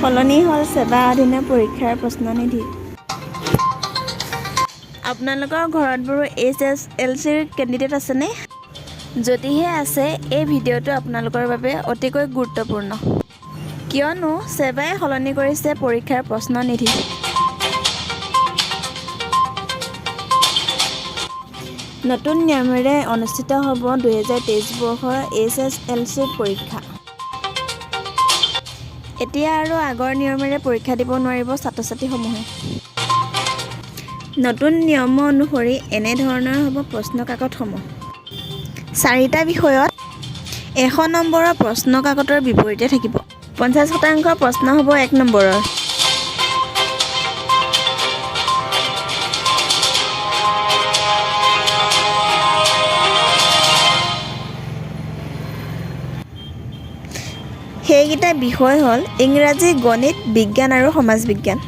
সলনি হ'ল ছেবা অধীনৰ পৰীক্ষাৰ প্ৰশ্ননিধি। আপোনালোকৰ ঘৰত বাৰু এইচএছএলচিৰ কেণ্ডিডেট আছেনে? যদিহে আছে, এই ভিডিঅ'টো আপোনালোকৰ বাবে অতিকৈ গুৰুত্বপূৰ্ণ, কিয়নো ছেবাই সলনি কৰিছে পৰীক্ষাৰ প্ৰশ্ননিধি। নতুন নিয়মেৰে অনুষ্ঠিত হ'ব 2023 বৰ্ষৰ এইচএছএলচি পৰীক্ষা। এতিয়া আৰু আগৰ নিয়মেৰে পৰীক্ষা দিব নোৱাৰিব ছাত্ৰ ছাত্ৰীসমূহে। নতুন নিয়ম অনুসৰি এনেধৰণৰ হ'ব প্ৰশ্ন কাকতসমূহ। চাৰিটা বিষয়ত 100 নম্বৰৰ প্ৰশ্ন কাকতৰ বিপৰীতে থাকিব 50% প্ৰশ্ন হ'ব 1 নম্বৰৰ। সেইকেইটা বিষয় হ'ল ইংৰাজী, গণিত, বিজ্ঞান আৰু সমাজ বিজ্ঞান।